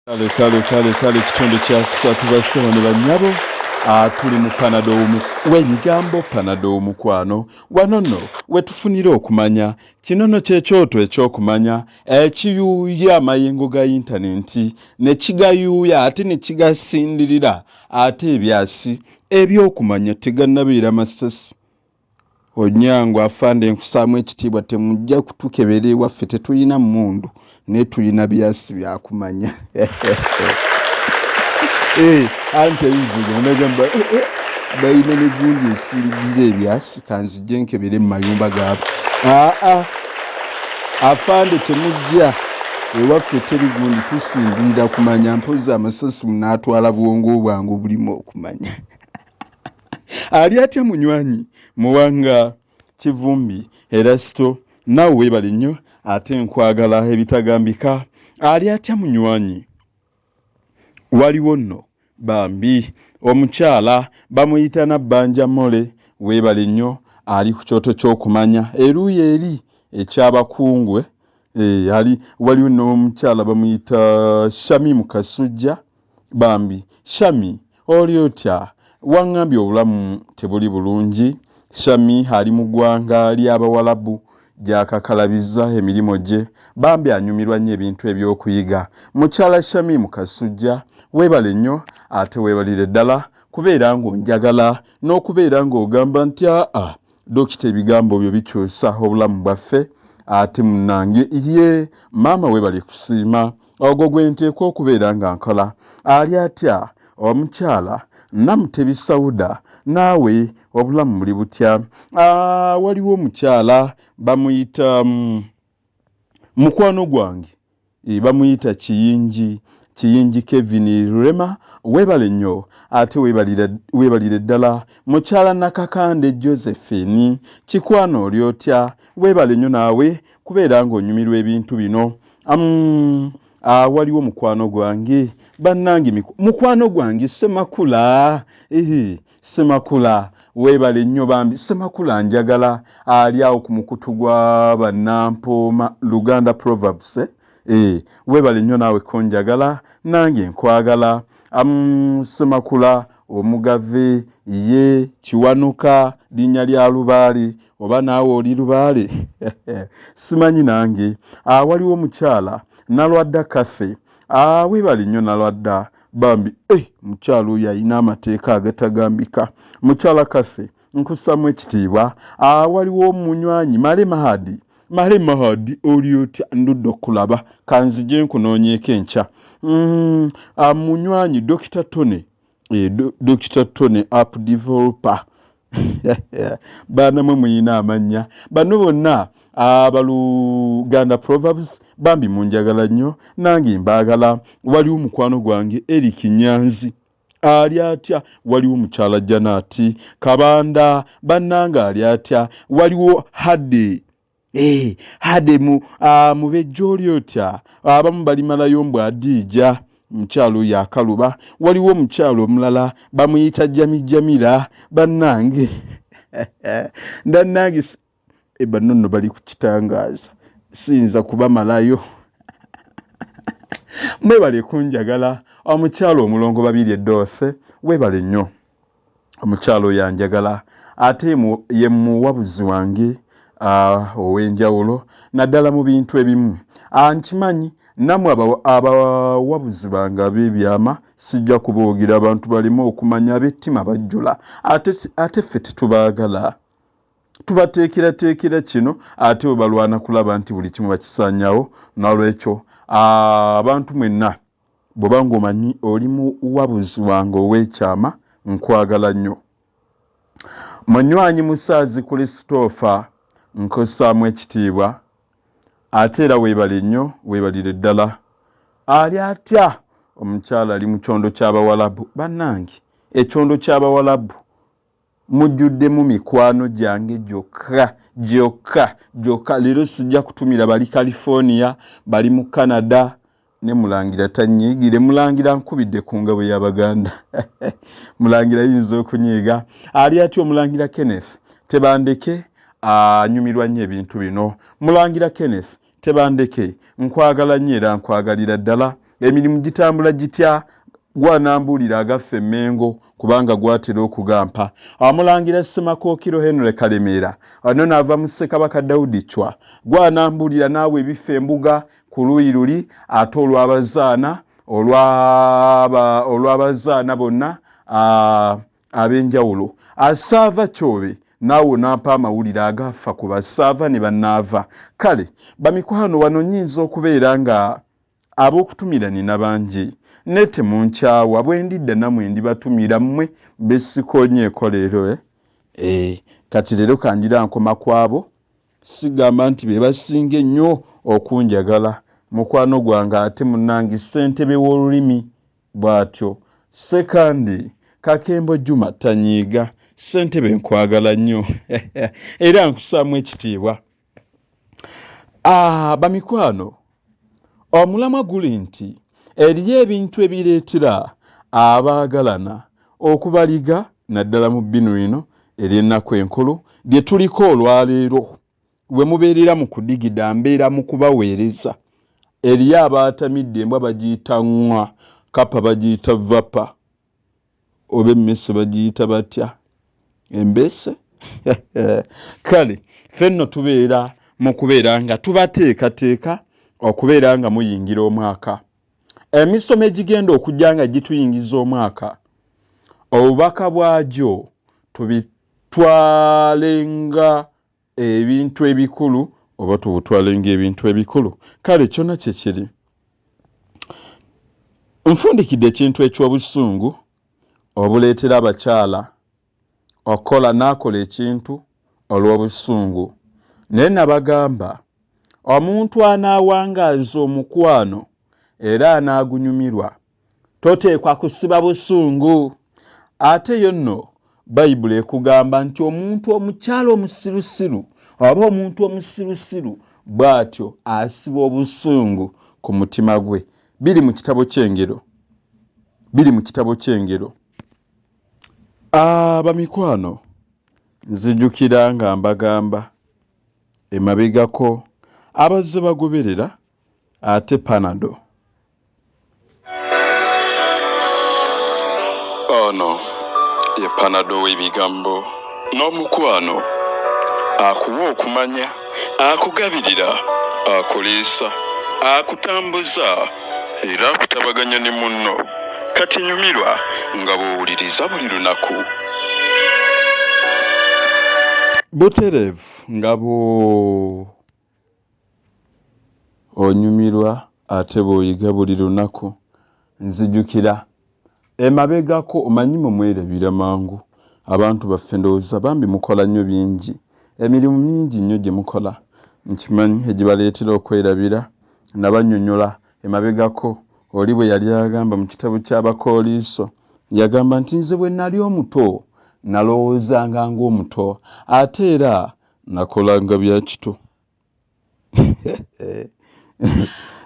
Kale kale kale kale ekitundu kya kusatu bassebo ne bannyabo tuli mu panado w'ebigambo panado w'omukwano wano nno wetufunira okumanya kino nno kyekyoto eky'okumanya ekiyuuya amayengo ga yintanenti ne kigayuuya ate ne kigasindirira ate ebyasi eby'okumanya tegannabeera masasi. Onyango afande nkusaamu ekitiibwa temujja kutukebera ewaffe tetulina mmundu naye tulina byasi byakumanya. Eh, anti ayinza nagamba eh, eh, balina ne gundi esingira ebyasi kanzijje nkebere mu mayumba gaabwe. Aa afande temujja ewaffe teri gundi tusindirira kumanya mpozi amasasi munaatwala bwongo bwange obulimu okumanya. Ali atya munywanyi Muwanga Kivumbi Erasito, naawe weebale nnyo ate nkwagala ebitagambika. Ali atya munywanyi? Waliwo nno bambi omukyala bamuyita Nabbanja Mole, weebale nnyo ali ku kyoto ky'okumanya eruuyi eri ekyabakungwe. E, ali waliwo n'omukyala bamuyita Shamimu Kasujja. Bambi Shami oli otya? Waŋŋambye obulamu tebuli bulungi. Shami ali mu ggwanga ly'Abawalabu gy'akakalabiza emirimu gye. Bambi anyumirwa nnyo ebintu eby'okuyiga. Mukyala Shamim Kasujja weebale nnyo ate weebalire ddala kubeera ng'onjagala n'okubeera ng'ogamba nti aa Dokita ebigambo byo bikyusa obulamu bwaffe ate munnange ye maama weebale kusiima. Ogwo gwe nteekwa okubeera nga nkola. Ali atya omukyala Namutebi Sauda naawe obulamu buli butya? Ah, waliwo omukyala bamuyita mukwano gwange e, bamuyita Kiyingi Kiyingi Kevin Rema weebale nnyo ate weebalire ddala mukyala Nakakande Josephine kikwano oli otya weebale nnyo naawe kubeera ng'onyumirwa ebintu bino. Waliwo mukwano gwange bannange mukwano gwange Ssemakula ehe Ssemakula weebale nnyo bambi Ssemakula njagala ali awo ku mukutu gwa bannampooma Luganda Proverbs eh? Eh, weebale nnyo naawe konjagala nange nkwagala. Ssemakula omugave ye Kiwanuka linnya lya Lubaale oba naawe oli Lubaale simanyi nange. Waliwo omukyala Nalwadda Kathy weebale nnyo Nalwadda bambi eh, mukyala oyo alina amateeka agatagambika. Mukyala Kathy nkussamu ekitiibwa. Waliwo omunywanyi Male Mahadi Male Mahadi oli otya ndudde okulaba kanzije nkunoonyeeko enkya. Munywanyi Dr. Tony eh, Dr. Tony app developer baana mwe muyina amannya bano bonna abaluganda Proverbs bambi munjagala nnyo nange mbaagala. Waliwo mukwano gwange Eric Nyanzi ali atya? Waliwo mukyala Janati Kabanda bannange ali atya? Waliwo Hade eh, Hade mu mubejja oli otya? Abamu balimalayo mbw Adiija mukyalo oyo akaluba. Waliwo omukyalo omulala bamuyita Jami Jamira bannange ndannange e bano nno bali ku kitangaaza siyinza kubamalayo. Mwebale kunjagala. Omukyalo omulongo Babiri Edoose weebale nnyo omukyalo oyo anjagala ate ye muwabuzi wange ow'enjawulo naddala mu bintu ebimu. Nkimanyi nammwe abawabuzi bange ab'ebyama sijja kuboogera abantu baleme okumanya ab'ettima bajjula ate ffe tetubaagala tubateekerateekera kino ate bwe balwana kulaba nti buli kimu bakisaanyawo. Nolwekyo abantu mwenna bw'oba ng'omanyi oli muwabuzi wange ow'ekyama nkwagala nnyo. Munywanyi Musaazi Christopher nkussaamu ekitiibwa ate era weebale nnyo weebalire ddala. Ali atya omukyala ali mu kyondo ky'Abawalabu bannange ekyondo ky'Abawalabu mujjuddemu mikwano gyange gyokka gyokka gyokka. Leero sijja kutumira bali California bali mu Canada ne Mulangira tanyiigire. Mulangira nkubidde ku ngabo y'Abaganda Mulangira yinza okunyiiga. Ali atya Omulangira Kenneth Tebandeke anyumirwa nnyo ebintu bino. Mulangira Kenneth Tebandeke nkwagala nnyo era nkwagalira ddala. Emirimu gitambula gitya? Gwanambuulira agaffe Emmengo kubanga gwatera okugampa. Amulangira Ssemakookiro Henry Kalemeera ano naava mu Ssekabaka Daudi Chwa. Gwanambuulira naawe ebifa embuga ku luuyi luli ate olw'abazaana olw'abazaana bonna ab'enjawulo. Asaava Kyobe naawe onampa amawulire agafa ku basaava ne bannaava. Kale bamikwano, wano nnyinza okubeera nga ab'okutumira nina bangi, naye temunkyawa, bwe ndidda namwe ndibatumira mmwe besikonyeeko leero eh? Eh, kati leero kangira nkoma kwabo, sigamba nti be basinga ennyo okunjagala. Mukwano gwange ate munnange ssentebe w'olulimi bw'atyo Ssekandi Kakembo Juma Tanyiiga, ssentebe nkwagala nnyo era nkusaamu ekitiibwa. Ah, bamikwano, omulamwa guli nti eriyo ebintu ebireetera abaagalana okubaliga naddala mu bbinu lino ery'ennaku enkulu lye tuliko olwaleero. We mubeerera mu kudigida mbeera mu kubaweereza. Eriyo abaatamidde embwa bagiyita ŋŋwa, kapa bagiyita vapa, oba emmese bagiyita batya, embeese. Kale ffe nno tubeera mu kubeera nga tubateekateeka okubeera nga muyingira omwaka. Emisomo egigenda okujja nga gituyingiza omwaka, obubaka bwagyo tubitwale nga ebintu ebikulu oba tubutwale ng'ebintu ebikulu. Kale kyonna kye kiri, nfundikidde ekintu eky'obusungu obuleetera abakyala okukola n'akola ekintu olw'obusungu. Naye nabagamba omuntu anaawangaaza omukwano era anaagunyumirwa toteekwa kusiba busungu. Ate yo nno Bayibuli ekugamba nti omuntu omukyala omusirusiru oba omuntu omusirusiru bw'atyo asiba obusungu ku mutima gwe. Biri mu kitabo ky'Engero, biri mu kitabo ky'Engero. Bamikwano, nzijukira nga mbagamba emabegako abazze bagoberera ate Panado. Ono ye Panado w'ebigambo n'omukwano, akuwa okumanya, akugabirira, akuliisa, akutambuza era akutabaganya ne munno. Kati nyumirwa nga bw'owuliriza buli lunaku. Butereevu nga bw'o Onyumirwa ate bw'oyiga buli lunaku. Nzijukira emabegako, omanyi mwe mwerabira mangu. Abantu baffe ndowooza bambi mukola nnyo bingi, emirimu mingi nnyo gye mukola nkimanyi egibaleetera okwerabira. Nabannyonnyola emabegako oli bwe yali agamba mu kitabo ky'Abakkolinso, yagamba nti nze bwe nali omuto nalowoozanga ng'omuto ate era nakolanga bya kito.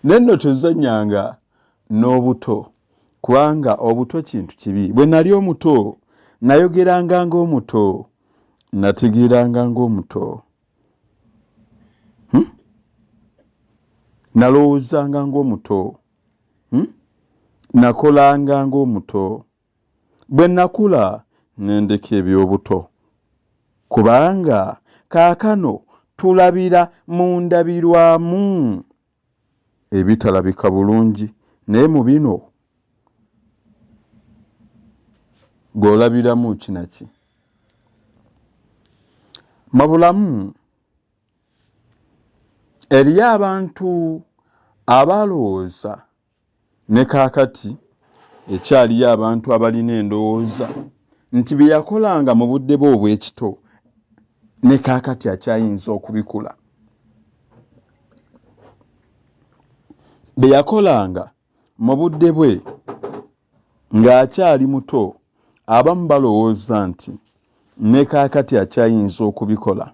Naye nno tozannyanga n'obuto, kubanga obuto kintu kibi. Bwe nali omuto nayogeranga ng'omuto, nategeeranga ng'omuto, Nalowoozanga ng'omuto, Nakolanga ng'omuto. Bwe nakula ne ndeka eby'obuto, kubanga kaakano tulabira mu ndabirwamu ebitalabika bulungi, naye mu bino ggwe olabiramu ki na ki? Mu bulamu eriyo abantu abalowooza Ne kaakati ekyaliyo abantu abalina endowooza nti bye yakolanga mu budde bwe obw'ekito ne kaakati akyayinza okubikola. Bye yakolanga mu budde bwe ng'akyali muto abamu balowooza nti ne kaakati akyayinza okubikola.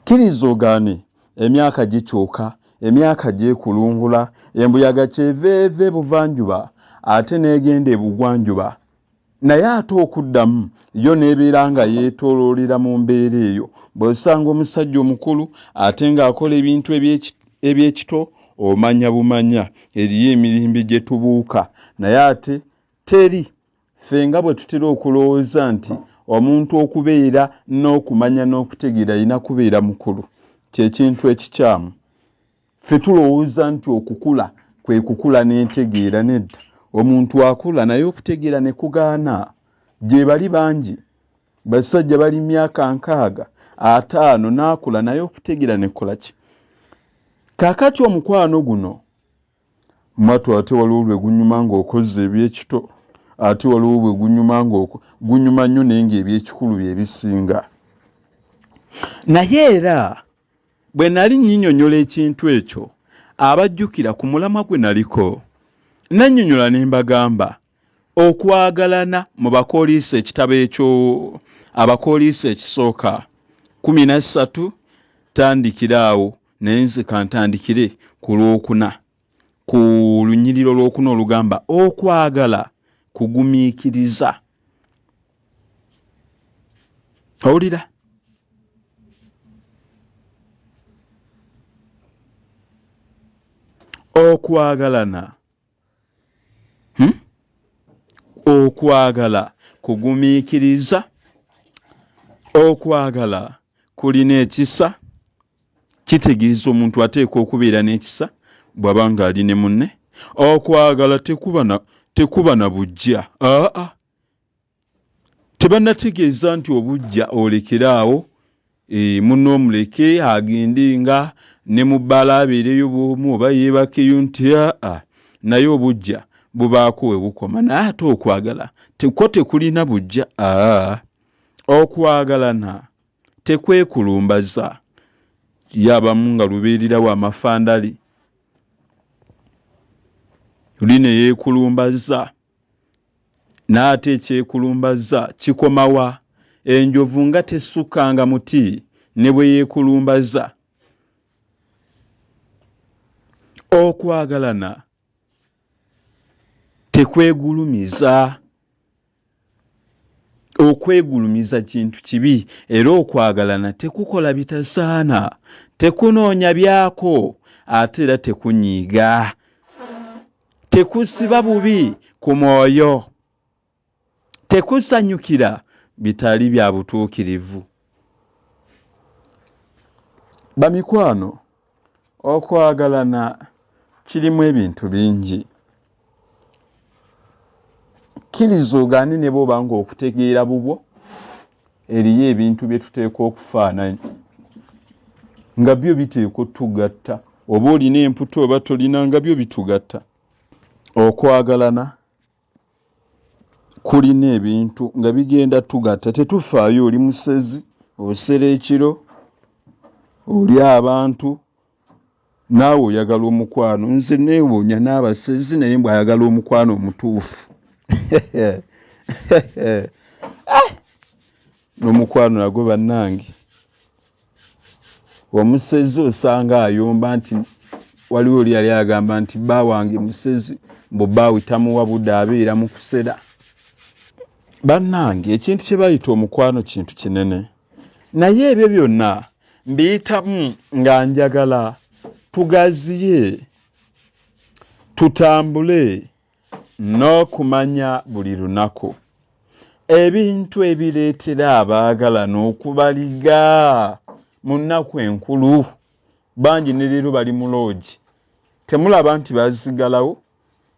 Kkiriza ogaane, emyaka gikyuka, emyaka gyekulungula, embuyaga kyeva eva ebuvanjuba ate n'egenda ebugwanjuba, naye ate okuddamu yo n'ebeera nga yeetooloolera mu mbeera eyo. Bw'osanga omusajja omukulu ate ng'akola ebintu eby'ekito Omanya bumanya eriyo emirembe gye tubuuka, naye ate teri ffe nga bwe tutera okulowooza nti omuntu okubeera n'okumanya n'okutegeera alina kubeera mukulu. Kye kintu ekikyamu. Ffe tulowooza nti okukula kwe kukula n'entegeera. Nedda, omuntu akula naye okutegeera ne kugaana. Gye bali bangi basajja bali myaka 60, 50 n'akula naye okutegeera ne kukola ki? Kaakati omukwano guno mwattu ate waliwo lwe gunyuma ng'okoze eby'ekito, ate waliwo bwe gunyuma gunyuma nnyo naye ng'ebyekikulu bye bisinga. Naye era bwe nali nnyinyonnyola ekintu ekyo, abajjukira ku mulamwa gwe naliko, nannyonnyola ne mbagamba okwagalana mu Bakooliisi, ekitabo ekyo Abakooliisi ekisooka 13, tandikira awo, naye nze kantandikire ku lwokuna, ku lunyiriro olwokuna olugamba okwagala kugumiikiriza. Owulira? Okwagalana, Okwagala kugumiikiriza, okwagala kulina ekisa. Kitegeeza omuntu ateekwa okubeera n'ekisa bw'aba ng'ali ne munne. Okwagala tekuba na buggya. Aa, tebannategeeza nti obuggya olekere awo, munno omuleke agende nga ne mu bbaala abeereyo bw'omu oba yeebakeyo nti aa, naye obuggya bubaako we bukoma. Naye ate okwagala kwo tekulina buggya. Aa, okwagalana tekwekulumbaza. Ye abamu nga lubeererawo amafandali, luli ne yeekulumbaza, n'ate ekyekulumbaza kikomawa? Enjovu nga tesukkanga muti ne bwe yeekulumbaza. Okwagalana tekwegulumiza. Okwegulumiza kintu kibi, era okwagalana tekukola bitasaana, tekunoonya byako, ate era tekunyiiga, tekusiba bubi ku mwoyo, tekusanyukira bitali bya butuukirivu. Bamikwano, okwagalana kirimu ebintu bingi. Kkiriza ogaane ne bw'oba ng'okutegeera bubwo, eriyo ebintu bye tuteekwa okufaananya nga byo biteekwa otugatta, oba olina emputa oba tolina, nga byo bitugatta. Okwagalana kulina ebintu nga bigenda tugatta. Tetufaayo oli musezi, osera ekiro, oli abantu, naawe oyagala omukwano. Nze neewuunya n'abasezi, naye mbu ayagala omukwano omutuufu. N'omukwano nagwo bannange, omusezi osanga ayomba nti waliwo oli yali agamba nti bba wange musezi, mbu bbaawe tamuwa budde, abeera mu kusera. Bannange, ekintu kye bayita omukwano kintu kinene, naye ebyo byonna mbiyitamu nga njagala tugaziye, tutambule n'okumanya buli lunaku ebintu ebireetera abaagalana okubaliga mu nnaku enkulu. Bangi ne leero bali mu loogi, temulaba nti bazigalawo,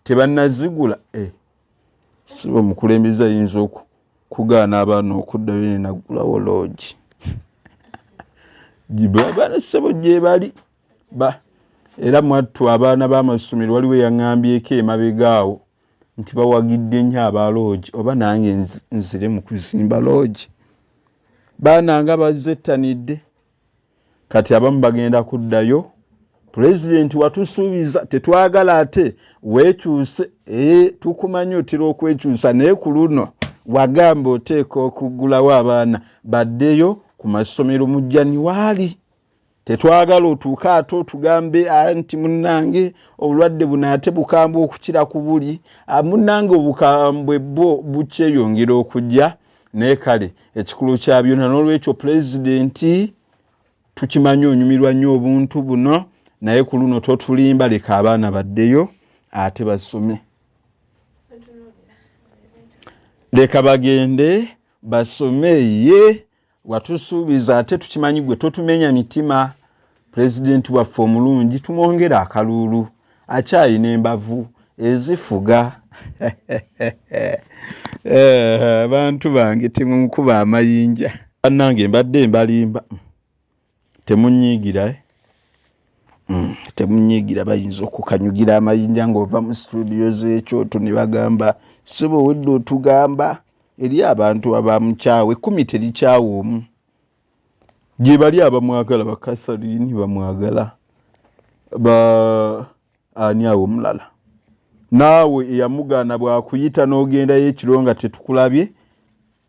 tebannazigula. Siba omukulembeze ayinza okugaana abaana okuddayo nenaggulawo loogi. Abaana ssebo gyebali ba era mwattu abaana b'amasomero, waliwo eyaŋŋambyeko emabega awo nti bawagidde nnyo aba loogi, oba nange nzire mu kuzimba loogi. Baana nga bazzettanidde, kati abamu bagenda kuddayo. Pulezidenti watusuubiza, tetwagala ate weekyuse. Tukumanyi otera okwekyusa, naye ku luno wagamba oteeka okuggulawo abaana baddeyo ku masomero mu January. Tetwagala otuuke ate otugambe nti munnange obulwadde buno ate bukambwe okukira ku buli. Munnange obukambwe bwo bukyeyongera okujja, naye kale ekikulu kya byonna. N'olwekyo pulezidenti, tukimanyi onyumirwa nnyo obuntu buno, Naye ku luno totulimba, leka abaana baddeyo ate basome. Leka bagende basome. Ye watusuubiza ate tukimanyi gwe totumenya mitima. Pulezidenti waffe omulungi tumwongere akaluulu, akyayina embavu ezifuga. Abantu bange temunkuba amayinja. Bannange mbadde mbalimba, temunyiigira, eh? Temunyiigira, bayinza okukanyugira amayinja ng'ova mu situdiyo z'ekyoto ne bagamba ssebo owedde otugamba. Eri abantu abamukyawa, ekkumi terikyawa omu. Gye bali abamwagala, bakasalini bamwagala, ba ani awo omulala. Naawe eyamugaana bw'akuyita n'ogendayo ekiro nga tetukulabye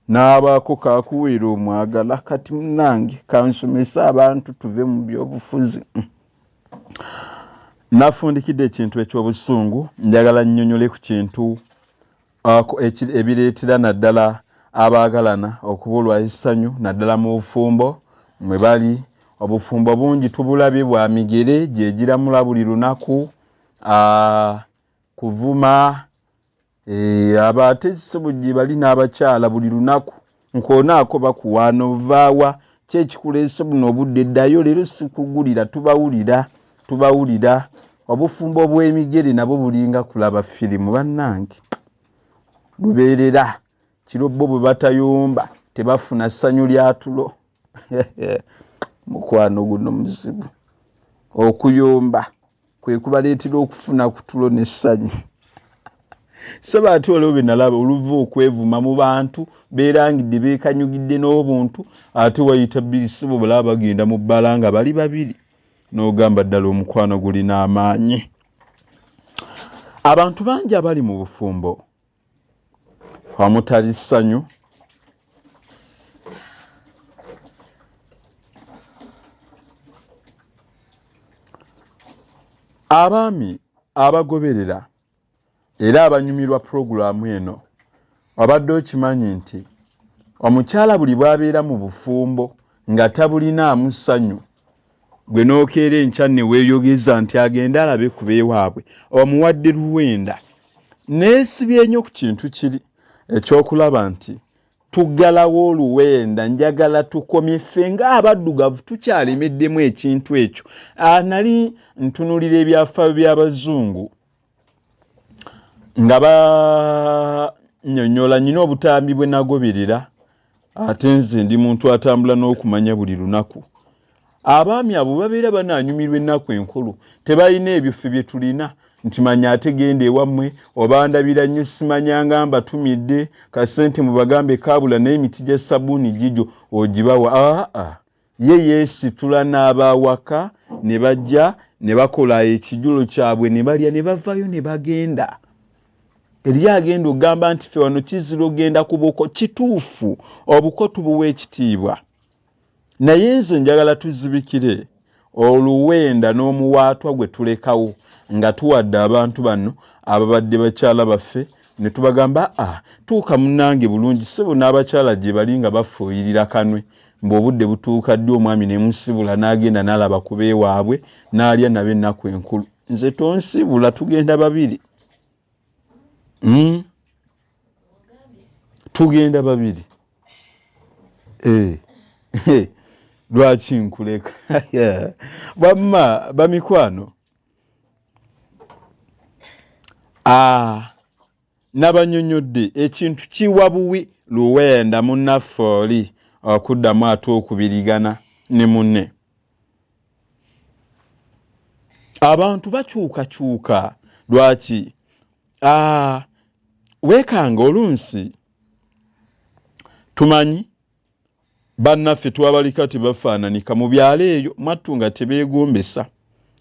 n'abaako kakuweera omwagala. Kati munnange kansomese abantu tuve mu byobufuzi. Nafundikidde ekintu eky'obusungu, njagala nnyonnyole ku kintu ebireetera naddala abaagalana okubulwa essanyu, naddala mu bufumbo mwe bali. Obufumbo bungi tubulabye bwa migere gye giramula buli lunaku, kuvuma, ate ssebo gye bali n'abakyala buli lunaku nkoonaako bakuwaana ovaawa, ki ekikuleese buno obudde, ddayo leero sikugulira. Tubawulira, tubawulira. Obufumbo bw'emigere nabwo bulinga kulaba firimu bannange, lubeerera kiro bo bwe batayomba tebafuna ssanyu lya tulo. Mukwano guno muzibu, okuyomba kwe kubaleetera okufuna ku tulo n'essanyu. Saba ate waliwo bye nalaba oluva okwevuma mu bantu beerangidde beekanyugidde n'obuntu, ate wayita bbiri ssebo balaba bagenda mu bbala nga bali babiri, n'ogamba ddala omukwano gulina amaanyi. Abantu bangi abali mu bufumbo omutali ssanyu, abaami abagoberera era abanyumirwa pulogulaamu eno, obadde okimanyi nti omukyala buli bw'abeera mu bufumbo nga tabulinaamu ssanyu, gwe n'okeera enkya ne weeyogeza nti agende alabe ku beewaabwe, omuwadde luwenda. Neesibye nnyo ku kintu kiri ekyokulaba nti tuggalawo oluwenda. Njagala tukomye ffe ng'abaddugavu tukyalemeddemu ekintu ekyo. Nali ntunulira ebyafaayo by'abazungu nga bannyonnyola, nnina obutambi bwe nagoberera, ate nze ndi muntu atambula n'okumanya buli lunaku. Abaami abo babeera banaanyumirwa ennaku enkulu, tebalina ebyo ffe bye tulina nti manya ate genda ewammwe obandabira nnyo, simanyanga mbatumidde kasente mubagambe kaabula n'emiti gya sabbuuni gigyo ogibawa. Aa, ye yeesitula n'abawaka ne bajja ne bakola ekijulo kyabwe ne balya ne bavaayo ne bagenda. Eri agenda okugamba nti ffe wano kizira ogenda ku buko. Kituufu, obuko tubuwa ekitiibwa, naye nze njagala tuzibikire oluwenda n'omuwaatwa gwe tulekawo nga tuwadde abantu bano ababadde bakyala baffe ne tubagamba tuuka munnange bulungi ssebo. N'abakyala gye bali nga bafuuyirira kanwe mbu obudde butuuka ddi omwami ne musibula n'agenda n'alaba ku beewaabwe n'alya nabo ennaku enkulu. Nze tonsibula, tugenda babiri. Tugenda babiri. Lwaki nkuleka? Bamma bamikwano, nabanyonyodde ekintu kiwa buwi luwenda munnaffe oli okuddamu ate okubirigana ne munne. Abantu bakyukakyuka lwaki? Weekanga olunsi tumanyi bannaffe twabalika tebafaananika mu byalo eyo mwattu nga tebeegombesa.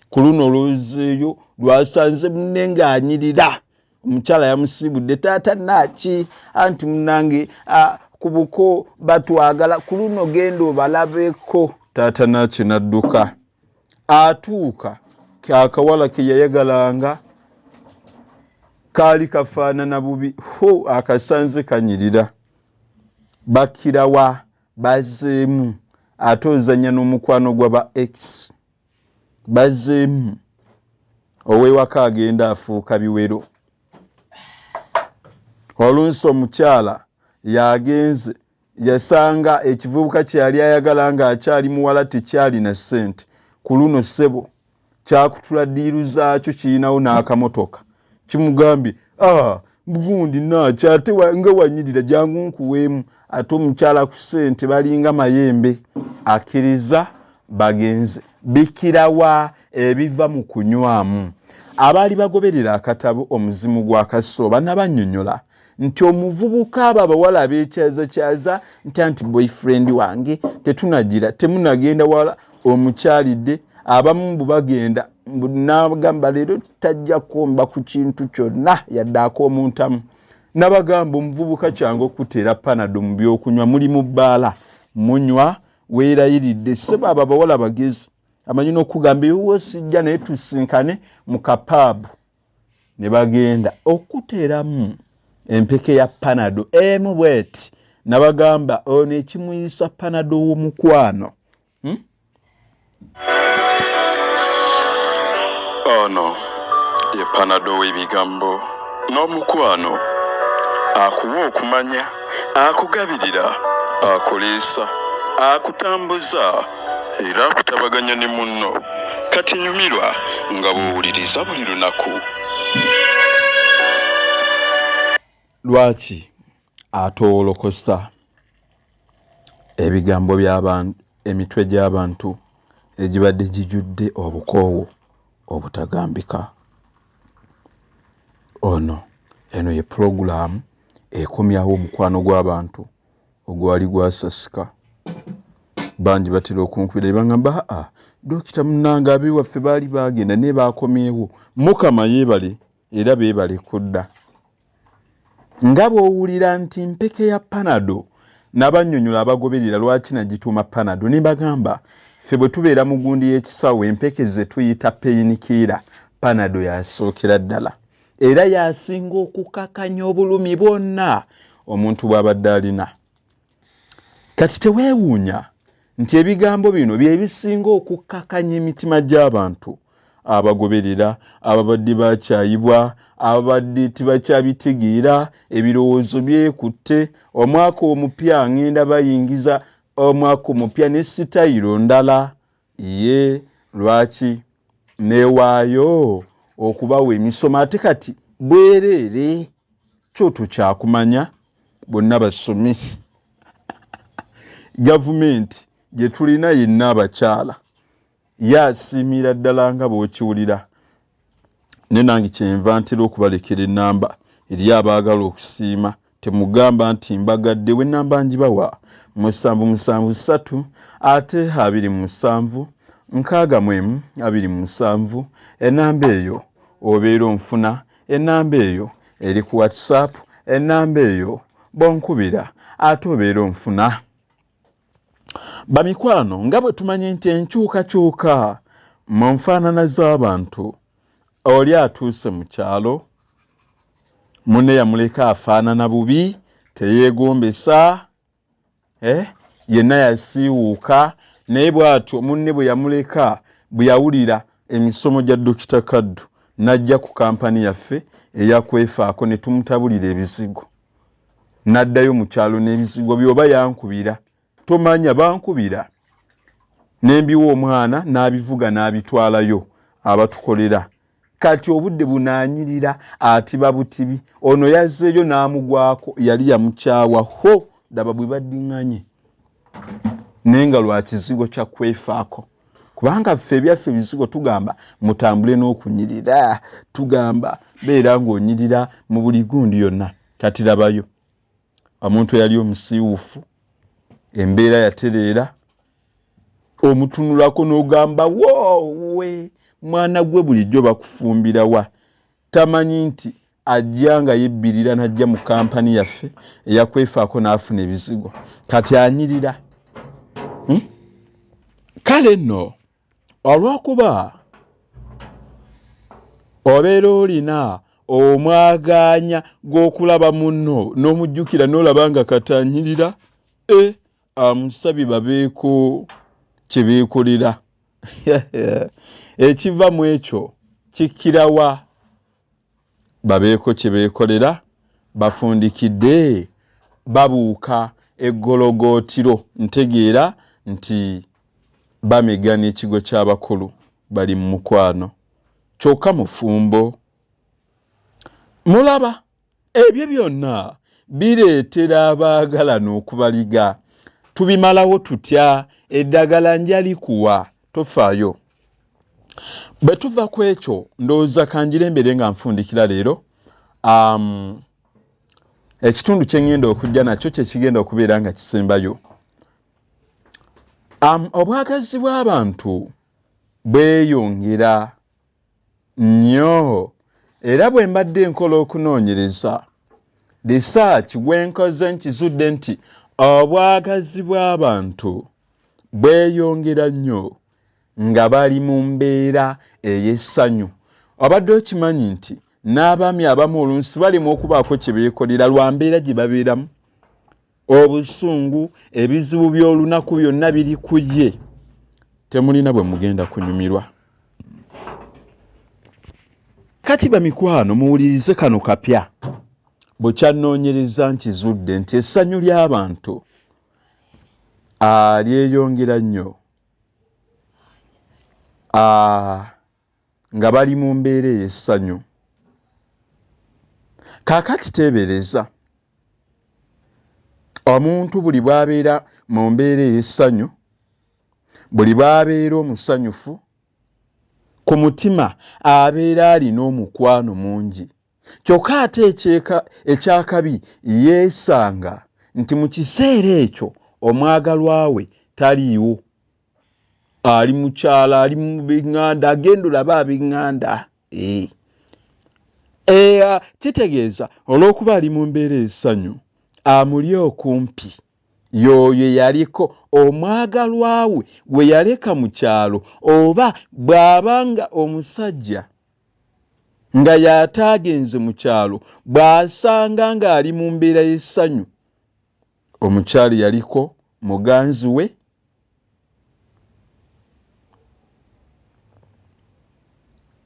Ku luno olwozeeyo lwasanze munne ng'anyirira, omukyala yamusiibudde taata naaki anti munnange ku buko batwagala, ku luno genda obalabeko. Taata naaki n'adduka atuuka akawala ke yayagalanga kaali kafaanana bubi, ho akasanze kanyirira, bakirawa bazeemu ate ozannya n'omukwano gwa ba ex. Bazzeemu ow'ewaka agenda afuuka biwero. Olunsi omukyala yagenze yasanga ekivubuka kye yali ayagala ng'akyali muwala tekyalina ssente. Ku luno ssebo kyakutula ddiiru zaakyo kirinawo n'akamotoka kimugambye ah, gundi naaki ate nga wanyirira jangu nkuweemu. Ate omukyala ku ssente balinga mayembe akkiriza bagenze. Bikirawa ebiva mu kunywamu. Abaali bagoberera akatabo Omuzimu gwa Kasooba nabannyonnyola nti omuvubuka abo abawala abeekyazakyaza nti anti boyfriend wange tetunagira temunagenda wala omukyalidde abamu mbu bagenda mbu nagamba leero tajja kukomba ku kintu kyonna yadde ak'omuntamu. Nabagamba omuvubuka kyangu okuteera panado mu byokunywa muli mu bbaala munywa weerayiridde ssebo abo abawala bagezi amanyi n'okugamba ewuwo sijja naye tusinkane mu kapaabu ne bagenda okuteeramu empeke ya panado emu bweti nabagamba ono ekimuyisa panado w'omukwano hmm? Ono ye panado w'ebigambo n'omukwano akuwa okumanya akugabirira akuliisa akutambuza era akutabaganya ne munno kati nyumirwa nga bw'owuliriza buli lunaku. Lwaki atoolokosa ebigambo by'abantu emitwe gy'abantu egibadde gijjudde obukoowu obutagambika? Ono eno ye pulogulaamu ekomyawo omukwano gw'abantu ogwali gwasasika. Bangi batera okunkubira ne bangamba aa dokita munnange ab'ewaffe baali baagenda naye baakomyewo. Mukama yeebale era beebale kudda. Nga bw'owulira nti mpeke ya panado nabannyonnyola abagoberera lwaki nagituuma panado ne mbagamba ffe bwe tubeera mu gundi y'ekisawo empeke ze tuyita peyinikiira panado yasookera ddala era yasinga okukakanya obulumi bwonna omuntu bw'abadde alina. Kati teweewuunya nti ebigambo bino bye bisinga okukkakanya emitima gy'abantu abagoberera ababadde bakyayibwa ababadde tebakyabitegeera ebirowoozo byekutte omwaka omupya ngenda bayingiza omwaka omupya ne sitayiro ndala ye lwaki newaayo okubawa emisomo ate kati bwereere kyoto kyakumanya bonna basome gavumenti gye tulina yenna abakyala ye asiimira ddala nga bw'okiwulira ne nange kyenva ntera okubalekera ennamba eri abaagala okusiima temugamba nti mbagaddewo ennamba ngibawa 773 ate 27 61 27 ennamba eyo obeera onfuna ennamba eyo eri ku whatsapp ennamba eyo bonkubira ate obeera onfuna. Bamikwano nga bwe tumanyi nti enkyukakyuka mu nfaanana z'abantu oli atuuse mu kyalo munne yamuleka afaanana bubi teyeegombesa eh, yenna yasiiwuuka naye bw'atyo munne bwe yamuleka bwe yawulira emisomo gya Dokita Kaddu n'ajja ku kampani yaffe eya Kwefaako ne tumutabulira ebizigo n'addayo mu kyalo n'ebizigo bye oba yankubira tomanya bankubira ne mbiwa omwana n'abivuga n'abitwalayo abatukolera kati obudde bunaanyirira atiba butibi ono yazzeeyo n'amugwako yali yamukyawa ho daba bwe baddiŋŋanye naye nga lwa kizigo kya kwefaako kubanga ffe ebyaffe ebizigo tugamba mutambule n'okunyirira tugamba beera ng'onyirira mu buli gundi yonna kati labayo omuntu eyali omusiiwufu embeera yatereera omutunulako n'ogamba woowe mwana gwe bulijjo bakufumbirawa tamanyi nti ajja nga yebbirira n'ajja mu kampani yaffe eyakwefaako n'afuna ebizigo kati anyirira hmm? Kale nno olw'okuba obeera olina omwagaanya gw'okulaba munno n'omujjukira n'olaba nga kati anyirira e amusabye babeeko kye beekolera. Ekiva mu ekyo kikkirawa? Babeeko kye beekolera, bafundikidde babuuka eggologootiro. Ntegeera nti bamegana ekigo ky'abakulu, bali mu mukwano, kyokka mufumbo. Mulaba, ebyo byonna bireetera abaagalana okubaliga. Tubimalawo tutya? Eddagala njalikuwa, tofaayo. Bwe tuva ku ekyo, ndowooza kanjire embeere nga nfundikira leero. Ekitundu kye ŋŋenda okujja nakyo kye kigenda okubeera nga kisembayo. Obwagazi bw'abantu bweyongera nnyo, era bwe mbadde nkola okunoonyereza, research gwe nkoze, nkizudde nti obwagazi bw'abantu bweyongera nnyo nga bali mu mbeera ey'essanyu. Obadde okimanyi nti n'abaami abamu oluusi balema okubaako kye beekolera lwa mbeera gye babeeramu? Obusungu, ebizibu by'olunaku byonna biri ku ye, temulina bwe mugenda kunyumirwa. Kati bamikwano, muwulirize kano kapya. Bwe kyannoonyereza, nkizudde nti essanyu ly'abantu lyeyongera nnyo nga bali mu mbeera ey'essanyu. Kaakati teebereza omuntu buli bw'abeera mu mbeera ey'essanyu, buli bw'abeera omusanyufu ku mutima, abeera alina omukwano mungi. Kyokka ate ekyakabi, yeesanga nti mu kiseera ekyo omwagalwa we taliiwo, ali mukyala, ali mu biŋŋanda, agenda olaba ab'eŋŋanda. Kitegeeza olw'okuba ali mu mbeera essanyu, amuli okumpi y'oyo yaliko omwagalwa we gwe yaleka mu kyalo, oba bw'abanga omusajja nga y'ataagenze mu kyalo, bw'asanga ng'ali mu mbeera y'essanyu, omukyalo yaliko muganzi we,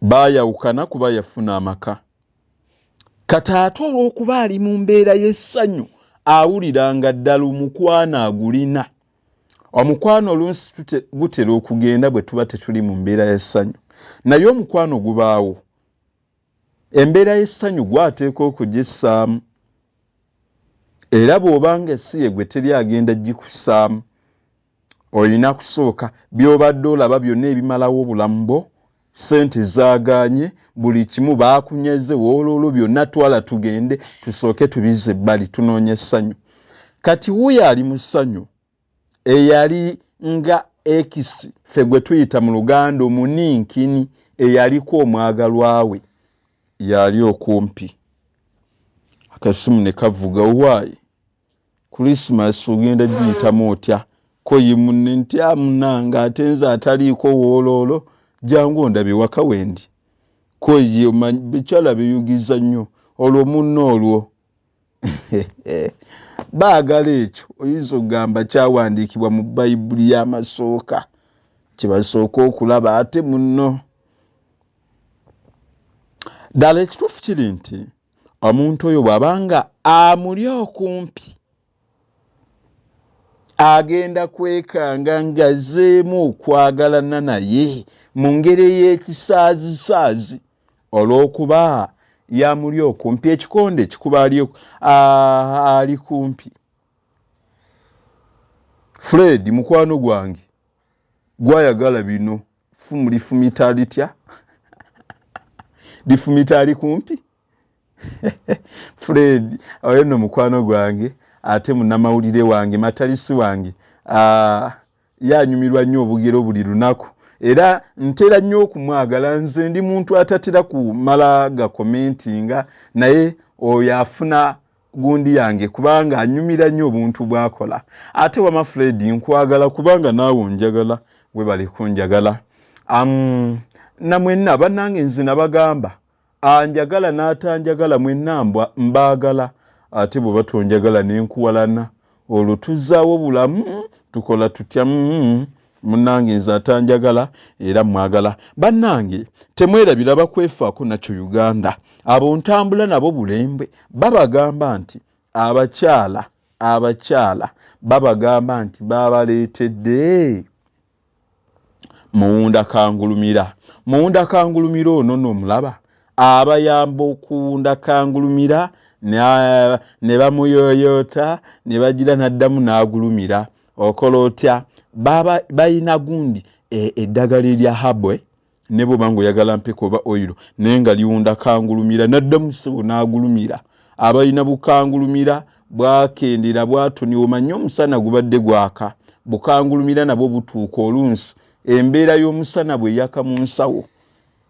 baayawukana kuba yafuna amaka. Kati ate olw'okuba ali mu mbeera y'essanyu, awulira nga ddala omukwano agulina. Omukwano oluusi gutera okugenda bwe tuba tetuli mu mbeera y'essanyu, naye omukwano gubaawo. Embeera y'essanyu gwateeka okugissaamu, era bw'obanga essi ye gwe teri agenda gikussaamu. Olina kusooka by'obadde olaba byonna ebimalawo obulamu bwo, ssente zaagaanye, buli kimu baakunyeze, wooloolo byonna twala tugende tusooke tubizze ebbali, tunoonye essanyu. Kati wuuyo ali mu ssanyu, eyali nga ekisi ffe gwe tuyita mu Luganda omuninkini, eyaliko omwagalwa we yali okumpi, akasimu ne kavuga, "Owaayi, Krisimas ogenda giyitamu otya?" Ko ye munne nti, "Amunange, ate nze ataliiko wooloolo, jangu ondabe waka wendi." Ko ye, bikyala beyugiza nnyo olwo munno, olwo baagala ekyo. Oyinza okugamba kyawandiikibwa mu Bayibuli y'amasooka kye basooka okulaba. Ate munno ddala ekituufu kiri nti omuntu oyo bw'abanga amuli okumpi, agenda kwekanga ng'azzeemu okwagalana naye mu ngeri ey'ekisaazisaazi, olw'okuba yamuli okumpi. Ekikonde kikuba ali kumpi. Fred mukwano gwange gwayagala bino, ffumu lifumita litya? Lifumita ali kumpi. Fred oyo nno mukwano gwange, ate munnamawulire wange, matalisi wange, yanyumirwa nnyo obugero buli lunaku, era ntera nnyo okumwagala. Nze ndi muntu atatera kumala gakomentinga, naye oyo afuna gundi yange kubanga anyumira nnyo obuntu bwakola. Ate wama Fred, nkwagala kubanga naawe onjagala, webale kunjagala. Namwenna bannange, nze nabagamba, anjagala n'atanjagala, mwenna mbaagala. Ate bwe batonjagala nenkuwalana, olwo tuzzaawo bulamu, tukola tutya? Munnange nze atanjagala era mwagala. Bannange temwerabira bakwefaako nakyo Uganda. Abo ntambula nabo bulembwe babagamba nti abakyala abakyala babagamba nti babaleetedde Muwunda Kangulumira. Muwunda Kangulumira ono n'omulaba abayamba okuwunda kangulumira ne bamuyoyoota ne bagira n'addamu n'agulumira. Okola otya? Baba balina gundi eddagala erya habwe ne bw'oba ng'oyagala mpeke oba oyiro naye nga liwunda kangulumira n'addamu ssebo n'agulumira. Abalina bukangulumira bwakendera bwatoni, omanye omusana gubadde gwaka, bukangulumira nabwo butuuka olunsi embeera y'omusana bw'eyaka mu nsawo.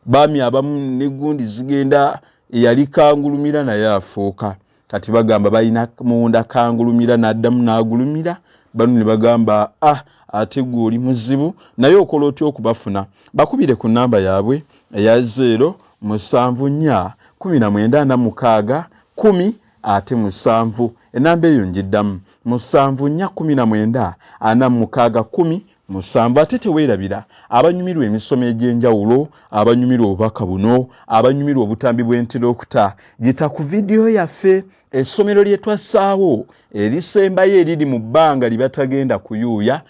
Baami abamu ne gundi zigenda eyali kangulumira naye afuuka. Kati bagamba balina muwunda kangulumira n'addamu n'agulumira. Bano ne bagamba ah ate gwe oli muzibu, naye okola otya okubafuna? Bakubire ku nnamba yaabwe eya 0 7 4 19 46 10 ate 7. Ennamba eyo njiddamu 7 4 19 46 10 7. Ate teweerabira abanyumirwa emisomo egy'enjawulo, abanyumirwa obubaka buno, abanyumirwa obutambi bw'entera okuta, yita ku vidiyo yaffe essomero lye twassaawo erisembayo eriri mu bbanga lye batagenda kuyuuya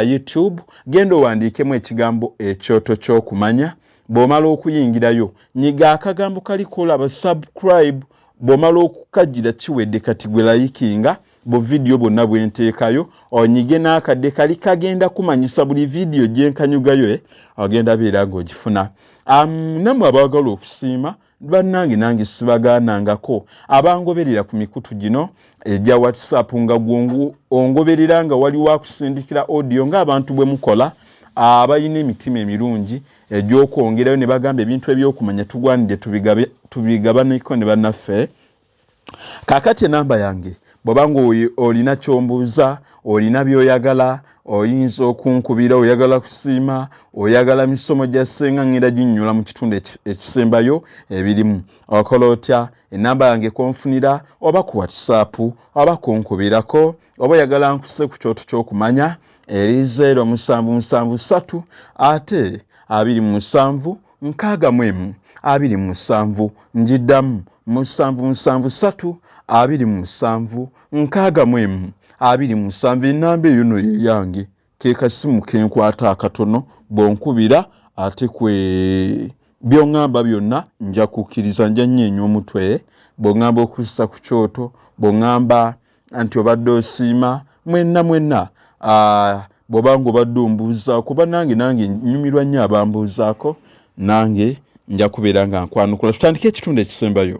YouTube. Genda owandiikemu ekigambo ekyoto ky'okumanya. Bw'omala okuyingirayo nyiga akagambo kaliko olaba subscribe. Bw'omala okukagira kiwedde, kati gwe layikinga bu vidiyo bwonna bwenteekayo, onyige n'akadde kali kagenda kumanyisa buli vidiyo gyenkanyugayo ogenda beera ng'ogifuna. Nammwe abaagala okusiima bannange, nange sibagaanangako. Abangoberera ku mikutu gino egya WhatsApp nga gwongu ongoberera nga waliwo akusindikira audio ng'abantu bwe mukola, abalina emitima emirungi egy'okwongerayo ne bagamba ebintu ebyokumanya tugwanidde tubigabaneko ne bannaffe. Kaakati enamba yange, bw'oba nga olina ky'ombuuza, olina by'oyagala, oyinza okunkubira. Oyagala kusiima, oyagala misomo gya ssenga, ngenda ginnyula mu kitundu ekisembayo ebirimu. Okola otya? Enamba yange konfunira oba ku WhatsApp oba kunkubirako, oba oyagala nkuse ku kyoto ky'okumanya, eri 0 7 7 3 ate 27 61 27. Njiddamu 7 7 3 27 61 27. Enamba eyo no yeyange, ke kasimu kenkwata akatono. Bw'onkubira ate kwe by'oŋŋamba byonna nja kukkiriza, nja nnyeenya omutwe. Bw'oŋŋamba okussa ku kyoto, bw'oŋŋamba nti obadde osiima, mwenna mwenna, bw'oba nga obadde ombuuzaako, bannange nange nnyumirwa nnyo abambuuzaako, nange nja kubeera nga nkwanukula. Tutandike ekitundu ekisembayo.